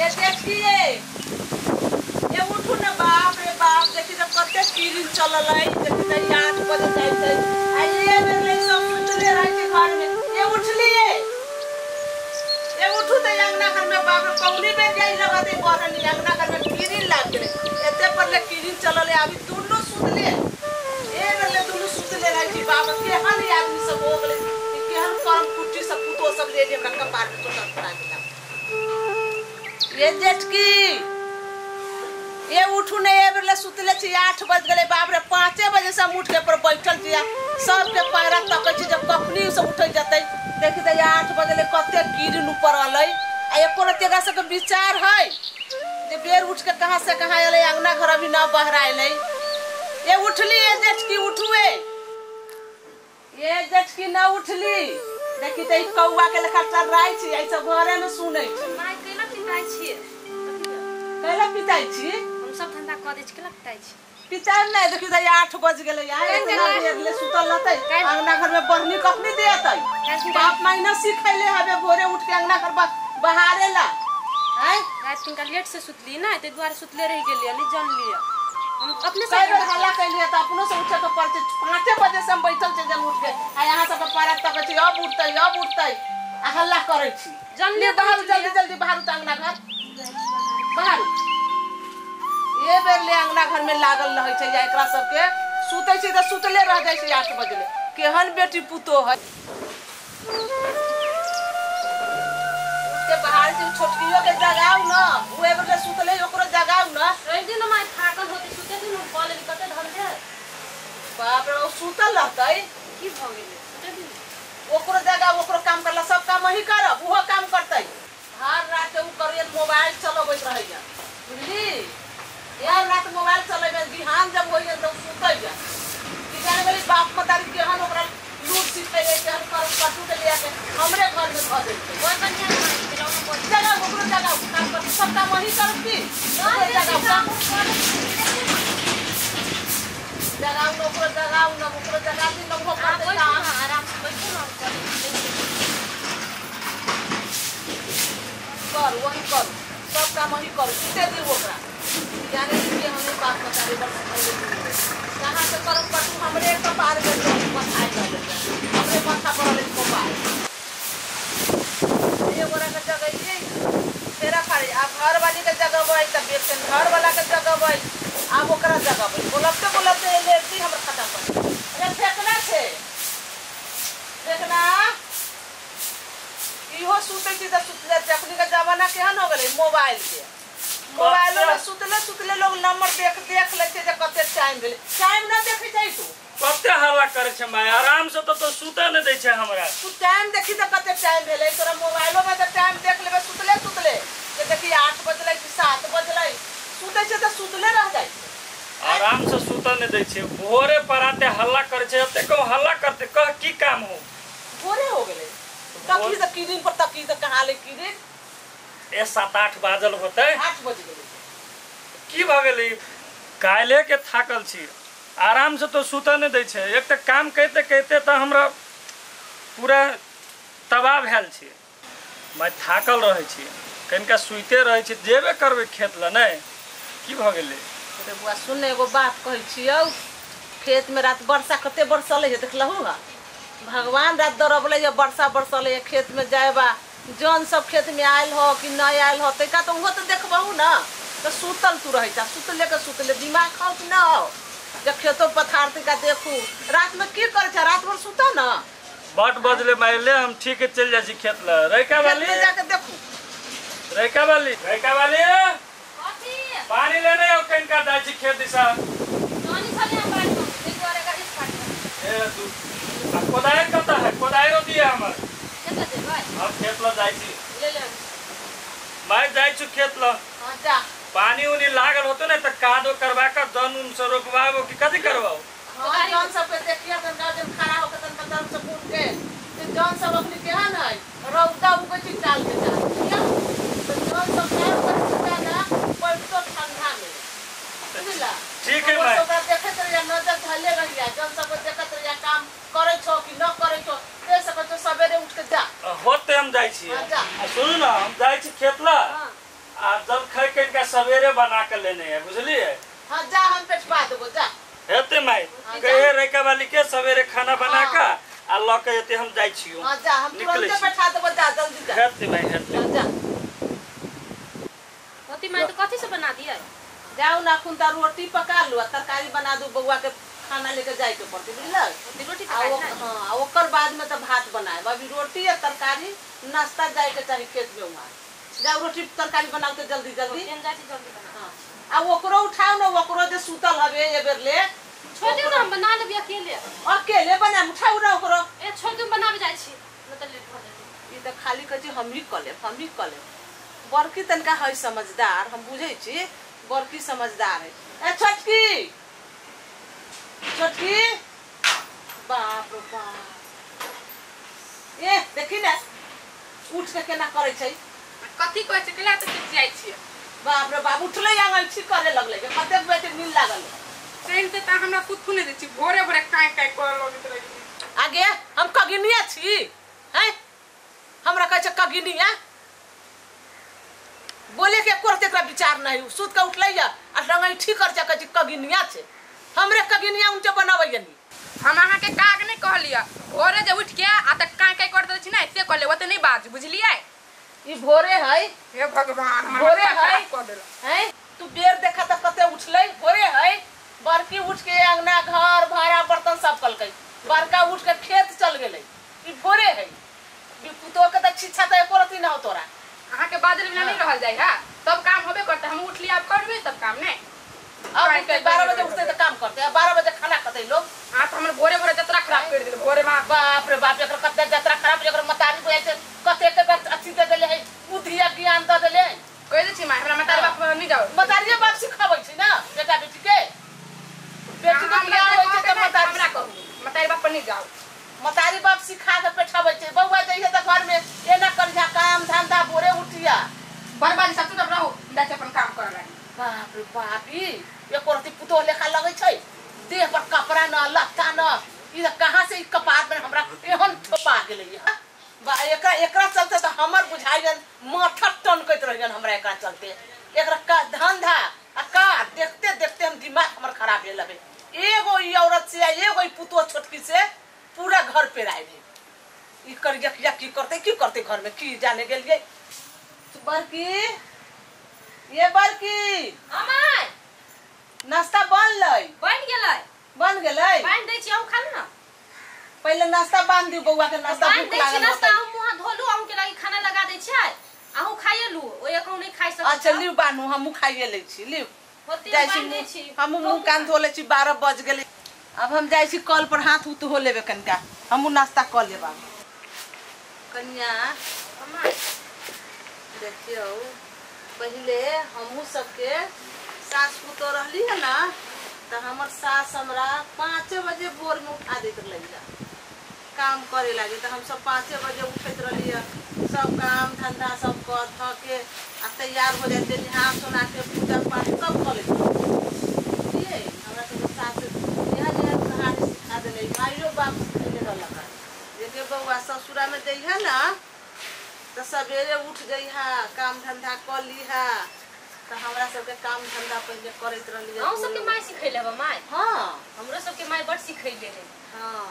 ये देखिए ये उठू ना। बाप रे बाप, देखी तो कते किरिन चलल है। देखी तो 8 बजे जाय छै आ ये बेर सब सुतले रहै छै घर में। ये उठलिए, ये उठू त अंगना घर में। बाप रे कौनी बेर जाय लगते बरनी अंगना घर में किरिन लाग गेलै। एते पर ले किरिन चलल है, अभी दुनू सुतले। ए बेर ले दुनू सुतले रहै छै। बाप केहन आदमी सब हो गेलै, केहन करम कुट्टी सब पुतो सब ले जे हमरा कपार में चोटल पड़ा गेल। ये जेठकी ये उठू नहीं, ए बेर सुतले छी। 8 बज गेलै। बाप रे 5 बजे से हम उठ के पर बैठल छी, सबके पैरा तकै छी जब कखनी सब उठै जतै। देखी त 8 बजले कते किरिन ऊपर अलै आ एको रत्ती एकरा सबके विचार है जे बेर उठ के कहाँ से कहाँ अलै, अंगना घर अभी न बहराइलै। ये उठली ये जेठकी, उठुए ये जेठकी न उठली। देखी त ई कौआ के लेखा टर्राइ छी, एहि सब घरे में सुनै छी। माय कैला पिताइ छी? कैला पिताइ छी? हम सब धंधा क दै छी, कैला पिताइ छी? पिताइ नहि। देखी त 8 बज गेलै, इतना बेर ले सुतल रहतै। अंगना घर में बहनी कखनी देतै? बाप माय न सिखैले हबे भोरे उठ के अंगना घर बहारे ला। आँय राति किनका लेट से सुतली ना, ताहि दुआरे सुतले रहि गेलियै, नहि जानलियै। हम अपने से हल्ला कैलियै त अपनो से उठे के पड़तै। 5 बजे से हम बैठल छी जन उठ के आ यहाँ सबके पारा तकै छी, अब उठतै अब उठतै आ हल्ला करै छी। जानलियै बाहर जल्दी जल्दी बाहर त अंगना घर बाहर। ये बेर ले अंगना घर में लागल रहै छै या एकरा सबके सुतै छै त सुतले रह जाइ छै 8 बजले। केहन बेटी पुतो है के बाहर से छोटकियो के जगाउ न, उ ए बेर ले सुतले ओकरो जगाउ न। रहि दिन माय थाकल होतै, सुते दिन हम कऽ लेली कते धंधे। बाप रे ओ सुतल रहतै की भऽ गेलै? सुते दिन ओकरो जगाउ, ओकरो काम करला, सब काम वही करब, उहो काम करतै। हर रात उ करैया मोबाइल चलबैत रहैया, बुझली? यार रात मोबाइल चलेबे, बिहान जब होइए त सुतैया। की जाने गेली बाप मतारी केहन ओकरा लूट सिखैले, केहन करम कटू के लिया के हमरे घर में धऽ देलकै। बड़ बढ़िया जगाउ ओकरो जगाउ, काम करतै, सब काम वही करब की? जगाउ जगाउ न ओकरो जगाउ न, ओकरो जगा दी न, उहो करतै काम। आराम से बैठू न, करू वही करू, सब काम वही करू, सुते दियौ ओकरा। जाने कि हमें बाप मतारी बड़ सिखैले, कहाँ से करम कटू हमरे कपार में बथाइ रहलै, हमरे माथा पर रहलै कपार। ये गोरा के जगैलियै फेरा फाड़ी, आब घरवाली के जगबै त बेचैन घरवाला के जगबै, आब ओकरा जगबै। बोलबते बोलबते एनर्जी हमर खत्म कर। अरे फेकना छै, फेकना इहो सुतै छी त सुतले। अखनी के जमाना केहन हो गेलै मोबाइल के, मोबाइलो में सुतले सुतले लोग नंबर देख देख लै छै जे कते टाइम भेलै। टाइम न देखै छै तू। कते हल्ला करै छै माय, आराम से तो सुते नै दै छै हमरा। तू टाइम देखी त कते टाइम भेलै तोरा मोबाइलो में त टाइम देख लेबे सुतले सुतले जे देखी 8 बजलै कि 7 बजलै। सुतै छै त सुतले रह जाइ छै, आराम से सुते नै दै छै। भोरे पराते हल्ला करै छै, एते कम हल्ला करते कह की काम हो? भोरे हो गेलै तकी त किरिन पर तकी त कहाँ ले किरिन। ए 7-8 बाजल होतै, 8 बज गेलै। की भऽ गेलै? काल्हे के थाकल छी, आराम से तो सुते नहि दै छै। एक तऽ काम करिते करिते तऽ हमरा पूरा तबाह भेल छी, मैं थाकल रहै छी, कनिका सुइते रहै छी। जेबे करबै खेत लए नहि? की भऽ गेलै? अरे बुआ सुन, एगो बात कहै छियौ। खेत में रात वर्षा कते बरसलै है देखलहु हा? भगवान रात दरबलै है, वर्षा बरसलै है। खेत में जायबा जन सब खेत में आयल हो कि नहीं आयल हो तैका तो उहो तो देखबहु न। तो सुतल तू रहै छ, सुतले के सुतले दिमाग खाउ कि न हो जब खेतो पथार तैका देखू। रात में की करै छ? रात भर सुत न। बट बजले माइले हम ठीक है चल जाइ छी खेत ल। रैका वाली खेत में जाके देखू। रैका वाली, रैका वाली पानी लेने आओ, कनिका जाइ छी खेत दिसा। पानी छले हम पानी ताहि दुआरे गाड़ी फाट ए तू आ कोदारि कतऽ है? कोदारियो दिए हमर। खेत ल जेबै? हम खेत ल जाइ छी। ले ले मैं जाइ छी खेत ल। हां जा। पानी उनी लागल होतो ने त कादो करवा के जन उन से रोपवाबो कि कथी करवाओ? हां जन सब के देखिया तनका जन खड़ा होके तनका जन से कूद के ते जन सब अखनी केहन है रौदा उगै छै चाल के चाल। तो जन सब काम करै छै ना बैठतो ठंडा में, बुझला? ठीक है भाई। ओकरा देखैत रहिया, नजर धले रहिया, जन सब के देखैत रहिया काम करै छौ कि न करै छौ। ते सब तो सवेरे उठ के जा। होते हम जाइ छी। हां जा। आ सुनू ना, हम जाइ छी खेत ल। आ जलखै कनिका सवेरे बना के लेने है बुझलिए। हां जा हम पेटवा देबो जा। हेते माई कहे रेका वाली के सवेरे खाना बना के आ ल के एते हम जाय छियो। हां जा हम तुरंत बैठा देबो जा जल्दी जा। हेते माई हेते जा। होती माई तो कथि से बना दिए? जाओ ना खुंदा रोटी पका लो तरकारी बना दू बउआ के खाना लेके जाय के पड़ते बुझलक। रोटी तरकारी। हां ओकर बाद में त भात बनाए अभी रोटी या तरकारी नाश्ता जाय के चाही खेत में वहां। जाओ रोटी तरकारी बनाओ तो जल्दी जल्दी। हम जाय छी जल्दी बना। हां आ ओकरो उठाओ ना ओकरो जे सुतल हवे ए बेर ले छोड़ दियो ना हम बना लेबी अकेले। अकेले बना उठाओ ना ओकरो। ए छोड़ दियो बनाबे जाय छी न त लेट भ जेतै। ई त खाली कहै छी हमही क लेब हमही क लेब। बड़की तनका है समझदार हम बुझै छी बड़की समझदार है। ए छोटकी छोटकी बाप रे बाप ए देखी ना उठ के केना करै छै। कथि कहै छै केला त चिचियाइ छी। बाप रे बाप उठले आंगन छी करे लगले कतेक बेटे नींद लागल। चलते त हमरा कुथु नै दै छी भोरे भोरे काई काई कर लगैत रही। आगे हम कगिनिया छी हैं हमरा कहै छै कगिनिया बोले के कोरते एकरा विचार नहीं सुत के उठलै आ रंगै ठीक कर छै कहै छै कगिनिया छै हमरे कगिनिया उनचे बनाबै नी। हम अहाँ के काग नै कहलियै भोरे जे उठ के आ त काई काई कर दै छी नै से कहले ओते नै बाज बुझलियै। ई भोरे है हे भगवान भोरे है हैं तू बेर देखा त कते उठलै भोरे है। बड़की उठ के अंगना घर भाड़ा बर्तन सब कलकै बड़का उठ के खेत चल गेलै ई भोरे है। ई पुतो के त शिक्षा त एको रति न हो तोरा। अहाँ के बाजल बिना नहीं रहल जाय है तब काम होबे करते हम उठली आब करबे तब काम नै। अब उठते 12 बजे उठते त काम करते 12 बजे खाना खतै लोग। हां त हमर भोरे भोरे जतरा खराब कर देले भोरे में। बाप रे बाप एकर कते जतरा खराब एकर मतारी बुझाय छै कते के अथी दे देले है बुद्धि आ ज्ञान the देले। कह दे छी मां हमरा मतारी बाप नहीं जाओ। मतारी बाप सिखाबै छै ना बेटा बेटी के बेटी के बियाह होय छै त मतारी हमरा कहू मतारी बाप पर नहीं जाओ। मतारी बाप सिखा के बैठाबै छै बउआ जइहे त घर में एना करिहा काम धंधा भोरे उठिया बर्बादी सब चुप रहू जाइ छै अपन काम करऽ लागी। बाप रे बाप ई एको रति पुतोह लेखा लगै छै देह पर कपड़ा न लत्ता न ई कहाँ से ई कपार में हमरा एहन ठोपा गेलै। बा एकरा एकरा चलते त हमर बुझाइयन माथा टनकैत रहियन हमरा एकरा चलते एकरा का धंधा आ का देखते देखते हम दिमाग हमर खराब भेल लगे। एगो ई औरत से एगो ई पुतोह छोटकी से पूरा घर पे आइ ई करिया किया की करते घर में की जाने गेलिए। बड़की ये बड़की अमाय नाश्ता बनलै बन गेलै बन गेलै बांध दै छी अहूँ खा लू ना। पहिले नाश्ता बांध दियौ बौआ के नाश्ता भूख लागल। नाश्ता हम मुँह धोलू अहूँ के लागी खाना लगा दै छियै अहूँ खाइए लू ओ एक नहीं खाइ सकै। अच्छा लिउ बानू हमहूँ खाइए लै छी लिउ जाइ छी हमहूँ मुँह कान धो लै छी 12 बज गेलै। अब हम जाइ छी कल पर हाथ उत हो लेबै कनिका हमहूँ नाश्ता कऽ लेब। कनिया देखियौ पहिले हमहूँ सबके सास पुतोह रहली है ना त हमर सास हमरा 5 बजे भोर में उठा दैत रहलै काम करे लागे त हम सब 5 बजे उठैत रहली है सब काम धंधा सब कर ध के आ तैयार हो जाते नहा सोना के पूजा पाठ सब कर लेते बुझलिए। हमरा सबके सास यहाँ यहाँ कहानी सिखा देले भाइयो बाप सिखैले रहलक जे बौआ ससुरा में जइहा ना त सवेरे उठ जइहा काम धंधा कर लीहा त हमरा सबके काम धंधा पहिले करैत रहली। अहूँ सबके माय सिखैले हबा माय? हां हमरो सबके माय बड़ सिखैले है। हां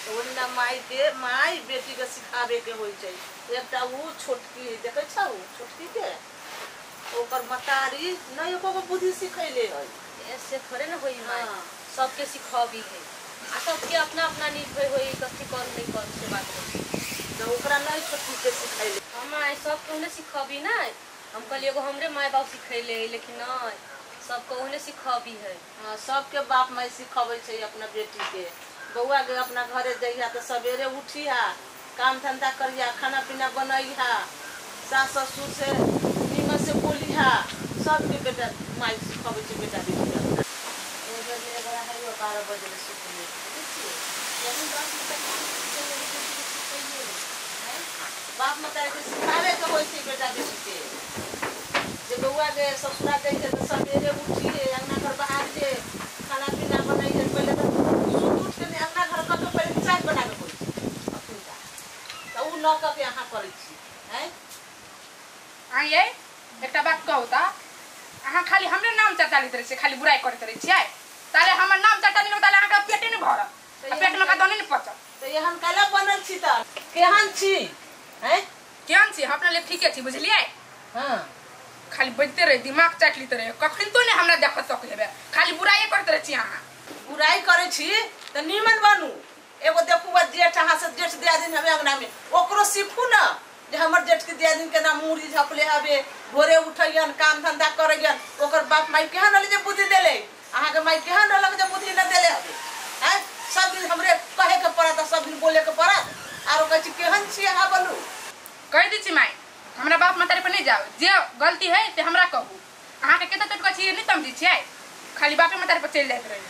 त ओहिना माय के माय बेटी के सिखाबे के होइ छै। एकटा उ छोटकी देखै छौ छोटकी के ओकर मतारी नै एको गो बुद्धि सिखैले है। ऐसे थोड़े न होई माय सबके सिखाबी है आ सबके अपना अपना नीक होई कथी करू नहीं करू से बात होई त ओकरा नै छोटकी के सिखैले। हां माय सबके ओने सिखाबी नै हम कहलिए एगो हमरे माय बाप सिखैले लेकिन नहीं सबके ओने सिखाबी है। हां सबके बाप माय सिखबै छै अपना बेटी के बउआ के अपना घरे जइहा त सवेरे उठिहा काम धंधा करिहा खाना पीना बनैहा सास ससुर से निमन से बोलिहा सबके बेटा माय सिखबै छै बेटा बेटी के। ए बेर ले बड़ा है 12 बजे ले सुतले देखै छियै यही बाप बाप मतारी के सिखाबे के होइ छै बेटा बेटी के जे बउआ के ससुरा जाइ छै त सवेरे उठिए अंगना घर बहारिए खाना पीना बनैए पहिले त सुत उठ के अंगना घर कऽ के पहिले चाय बनाबे होइ छै अखुनका त उ न कऽ के अहाँ करै छी हैं। आइए एकटा एकटा बात कहू त अहाँ खाली हमरे नाम चर्चा लैत रहै छियै, खाली बुराइ करैत रहै छियै। ताले हमर नाम चर्चा नहि लेबै ताले अहाँके पेटे नहि भरत, आ पेट में कतौ नहि पचत। तऽ एहन कैला बनल छी तऽ केहन छी हैं? केहन छी? हम अपना लिए ठीके छी, बुझलियै? हाँ खाली बजते रहे, दिमाग चाटि लैत रहे, कखन तो नहीं हमरा देख सकै हेबै, खाली बुराइए करैत रहै छी अहाँ। बुराइ करै छी तऽ नीमन बनू। एगो देखू बा जेठ अहाँ से जेठ दियादिन हवे अंगना में, ओकरो सीखू ना जे हमर जेठ के दियादिन केना मूड़ी झपले हवे, भोरे उठैयन काम धंधा करैयन। ओकर बाप माई केहन रहलै जे बुद्धि देले, अहाँ के माई केहन रहलक जे बुद्धि न देले हवे हैं? सब दिन हमरे कहे के पड़त, सब दिन बोले के पड़त। आरो कहै छी केहन छी अहाँ बोलू। कहि दै छी माई, हमरा बाप महतारी पर नहीं जाओ, जे गलती है से हमरा कहू। अहाँ के केते टटका छी नहीं समझै छियै, खाली बापे महतारी पर चलि जाइत रहै।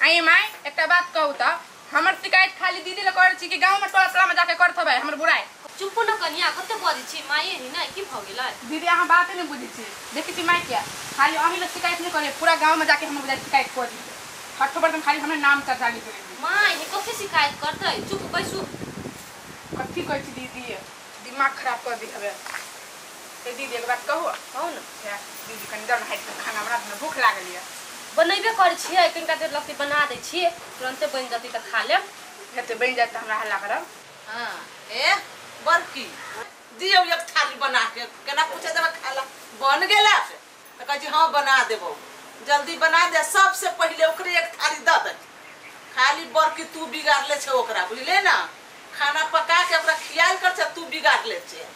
आई माई एकटा बात कहू त हमर शिकायत खाली दीदी ले करै छी कि गांव में टोला टोला में जाके करत हबै हमर बुराइ? चुप न कनिया, कते बजै छी माये ही ना, की भ गेलै? दीदी अहाँ बात नहीं बुझै छी। देखै छी माई के खाली अहीं ले शिकायत नहीं करे, पूरा गांव में जाके हमर बुराइ शिकायत कर दी। हट्ठो बर्तन खाली हमरे नाम चर्चा लिख रही। माय ही कथी शिकायत करतै? चुप बैसू। कथी कहै छी दीदी, दिमाग खराब कर दी हवे। ए दीदी एक बात कहू? कहू न। दीदी कनि जन हटि के खाना बना दे, भूख लागल ये। बनैबे करै छियै, कनिका देर लगतै बना दै छियै, तुरन्ते बनि जेतै तऽ खा लेब। हेतै बनि जायत तऽ हमरा हल्ला करब। हाँ ए बड़की दियौ एक थाली बना के, केना पूछे देबै खाला बन गेला तऽ कहै छी हाँ बना देबौ, जल्दी बना दे। सबसे पहिले ओकरे एक थाली दऽ दे। खाली बड़की तू बिगाड़ले छै ओकरा, बुझले ना? खाना पका के ओकरा खियाल कर छै, तू बिगाड़ले छै।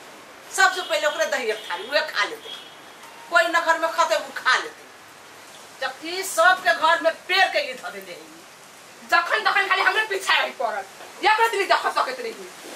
सबसे पहिले ओकरे दही एक थाली, उहे खा लेतै, कोई न घर में खतै उ खा लेतै। जबकि सबके घर में पेड़ के ई धऽ देने है। जखन तखन खाली हमरे पीछा रही पड़ल, एकरो दिन देख सकैत रही।